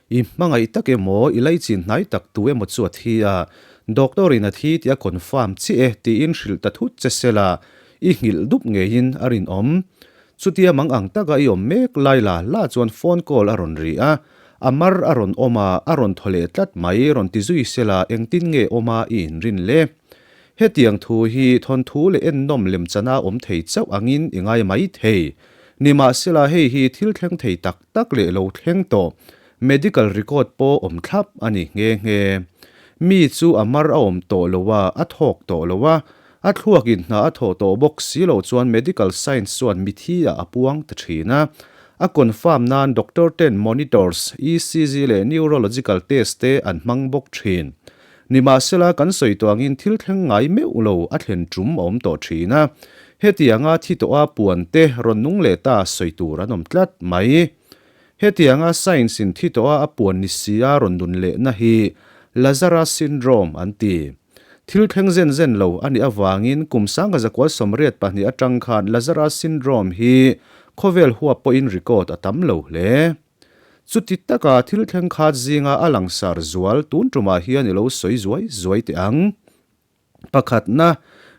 I hmangaih tak emaw, i laichin hnai tak tu emaw chu a thi a, doctor in a thi tih a confirm chiah e tiin hrilh ta thut che sela, i nghilh dup ngeiin a rinawm. Chutia mang ang taka i awm mek lai la la chuan phone call a rawn ri a, a mar a rawn awm a, a rawn thaw leh tlat mai, rawn ti zui sela engtin nge awm a i inrin le? Hetiang thu hi thawnthu leh ennawm lemchana awm thei chauh angin i ngai mai thei. Nimahsela hei hi thil thleng thei tak tak leh lo thleng tawh medical record pawh awm thlap a ni nghe nghe. Mi chu a mar a awm tawh lo a, a thawk tawh lo a, a thluakin hna a thawh tawh bawk si loh chuan medical science chuan mithi ah a puang ta thin a. A confirm nan doctor ten monitors, ECG leh neurological test te an hmang bawk thin. Nimahsela kan sawi tawh angin thil thleng ngai meuh lo a thlen tum a awm tawh thin a, hetianga thi tawha puan te rawn nung leh ta sawi tur an awm tlat mai. Hetianga science in thi tawha a puan ni si a rawn nun lehna hi Lazarus syndrome an ti. Thil thleng zen zen lo a nih avangin kum sanga zakual 82 atang khan Lazarus syndrome hi khawvel huap pawhin record a tam lo hle. Chuti taka thil thleng khat zinga a langsar zual tun tumah hian i lo sawi zuai zuai teh ang. Pakhatna,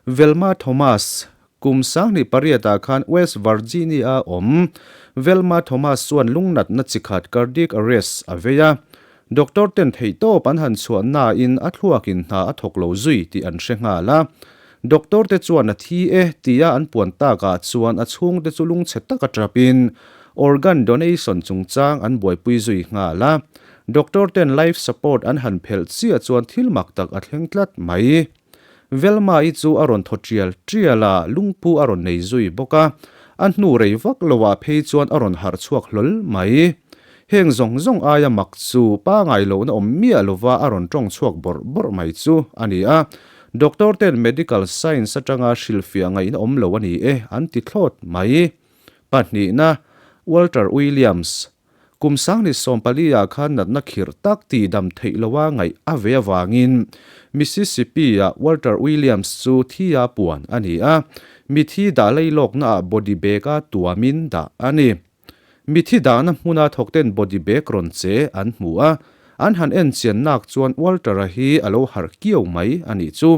Velma Thomas, Kum 28 ah khan West Virginia-a awm Velma Thomas chuan lungnatna chi khat cardiac arrest a vei a. Doctor ten theihtawp an han chhuah nain a thluakin hna a thawk lo zui tih an hre nghal a. Doctor te chuan a thi e tia an puan takah chuan a chhungte chu lungchhe taka tapin organ donation chungchang an buaipui zui nghal a. Doctor ten life support an han phelh chiah chuan thil mak tak a thleng tlat mai. Velma-i chu a rawn thaw tial tial a, lungpu a rawn nei zui bawk a. A hnu rei vak loah phei chuan a rawn harh chhuak hlawl mai. Heng zawng zawng aia mak chu pangai lohna awm miah lova a rawn tawng chhuak bawrh bawrh mai chu a ni a. Doctor ten medical science atanga hrilhfiah ngaihna awm lo a ni e an ti thlawt mai. Pahnihna, Walter Williams, Kum 2014 ah khan natna khirh tak tih dam theih loa ngaih a ve avangin Mississippi-ah Walter Williams chu thi a puan a ni a, mithi dah leilawknaah body bag-a tuamin dah a ni. Mithi dahna hmuna thawkten body bag rawn che an hmu a, an han en chian nak chuan Walter-a hi a lo harh kiau mai a nih chu.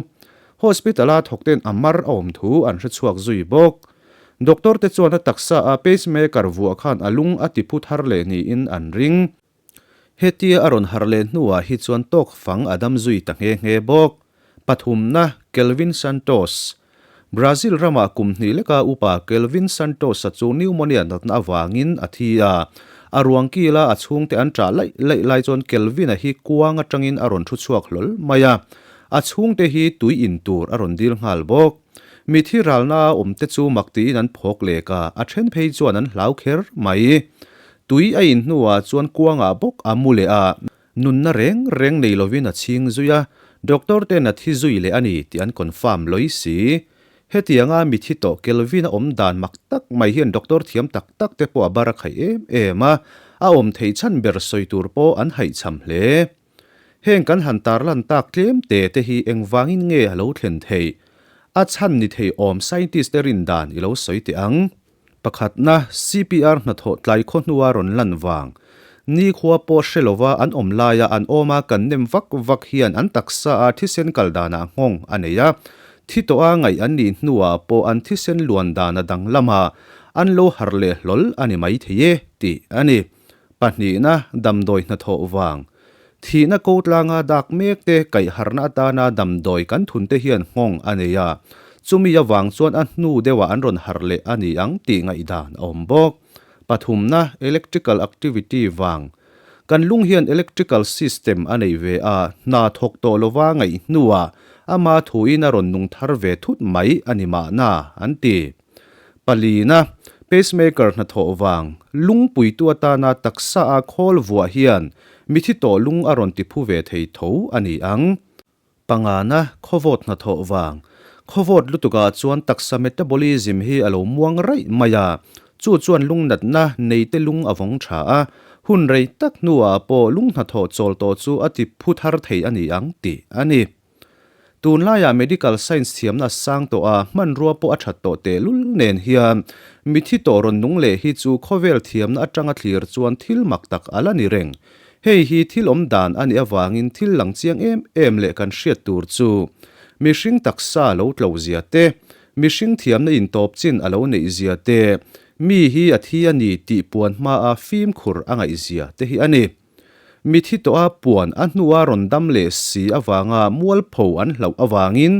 Hospital-a thawkten a mar a awm thu an hre chhuak zui bawk. Doctor te chuan a taksa a pacemaker vuah khan a lung a ti phu thar leh niin an ring. Hetia a rawn harh leh hnuah hi chuan tawk fang a dam zui ta nghe nghe bawk. Pathumna, Kelvin Santos. Brazil ramah kum hnih leka upa Kelvin Santos-a chu pneumonia natna avangin a thi a. A ruang kila a chhungte an ṭah laih laih lai chuan Kelvin-a hi kuang atangin a rawn thu chhuak hlawl mai a. A chhungte hi tui in tur a rawn dil nghal bawk. Mithi ralna a awmte chu mak tiin an phawk lek a, a then phei chuan an hlau kher mai. Tui a in hnuah chuan kuangah bawk a mu leh a, nunna reng reng nei lovin a chhing zui a, doctor ten a thi zui leh a ni tih an confirm lawih si. Hetianga mithi tawh Kelvin a awm dan mak tak mai hian doctor thiam tak tak te pawh a bar a khaih em em a, a awm theih chhan ber sawi tur pawh an haihchham hle. Heng kan han tarlan tak tlem te te hi engvangin nge a lo thlen theih? A chhan ni thei awm scientist te rin dan i lo sawi teh ang. Pakhatna, CPR hnathawh tlai khaw hnua rawn lan vang. Nikhua pawh hre lova an awm laia an awma kan nem vak vak hian an taksa a thisen kal danah nghawng a nei a. Thi tawha ngaih an nih hnuah pawh an thisen luan dan a danglam a, an lo harh leh hlawl a ni maithei e, tih a ni. Pahnihna, damdawi hnathawh vang. Thihna ko tlanga dak mek te kaihharhna atana damdawi kan thun te hian nghawng a nei a, chumi avang chuan a hnu deuhah an rawn harh leh a ni ang tih ngaihdan a awm bawk. Pathumna, electrical activity vang. Kan lung hian electrical system a nei ve a, hna thawk tawh lova ngaih hnuah ama thuin a rawn nung thar ve thut mai a ni mahna, an ti. Palina, pacemaker hnathawh vang, lungpuitu atana taksa a khawl vuah hian mithi tawh lung a rawn tiphu ve thei tho a ni ang. Pangana, khawvawt hnathawh vang, khawvawt lutukah chuan taksa metabolism hi a lo muang raih mai a, chu chuan lungnatna neite lung a vawng tha a, hun rei tak hnuah pawh lung hnathawh chawl tawh chu a tiphu thar thei a ni ang tih a ni. Tunlaiah medical science thiamna a sang tawh a, hmanrua pawh a that tawh tehlul nen hian mithi tawh rawn nung leh hi chu khawvel thiamna atanga thlir chuan thil mak tak a la ni reng. Hei hi thil awm dan a nih avangin thil lang chiang em em leh kan hriat tur chu mihring taksa lo tlo zia te, mihring thiamna intawp chin a lo neih zia te, mi hi a thi a ni tih puan hmaa fimkhur a ngaih zia te hi a ni. Mithi tawha puan a hnua rawn dam leh si avanga mualpho an hlauh avangin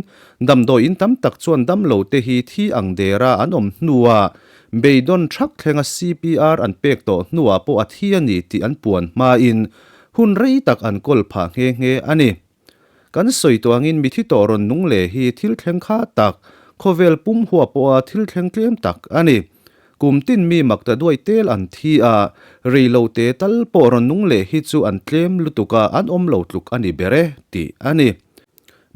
damdawi in tam tak chuan damlo te hi thi ang dera an awm hnua beidawn thak thlenga CPR an pek tawh hnuah pawh a thi a ni tih an puan hmain hun rei tak an kawl phah nghe nghe a ni. Kan sawi tawh angin mithi tawh rawn nung leh hi thil thleng kha tak, khawvel pum hua pawha thil thleng tlem tak a ni. Kum tin mi mak ta duai tel an thi a, rei lo te tal pawh rawn nung leh hi chu an tlem lutuk a, an awm lo tluk a ni ber e, tih a ni.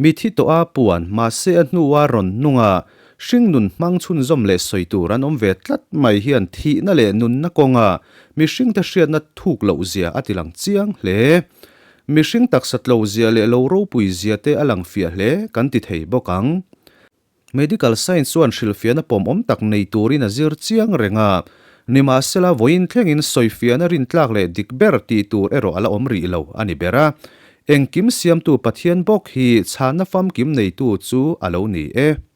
Mithi tawha puan, mahse a hnua rawn nung a, hringnun hmang chhunzawm leh sawi tur an awm ve tlat mai hian thihna leh nunna kawnga mihringte hriatna thuk loh zia a tilang chiang hle. Mihring taksa tlo zia leh lo ropui zia te a lang fiah hle kan ti thei bawk ang. Medical science chuan hrilhfiahna pawmawm tak nei turin a zir chiang reng a, nimahsela vawiin thlengin sawifiahna rintlak leh dik ber tih tur erawh a la awm rih lo a ni ber a. Engkim siamtu Pathian bawk hi chhanna famkim neitu chu a lo ni e.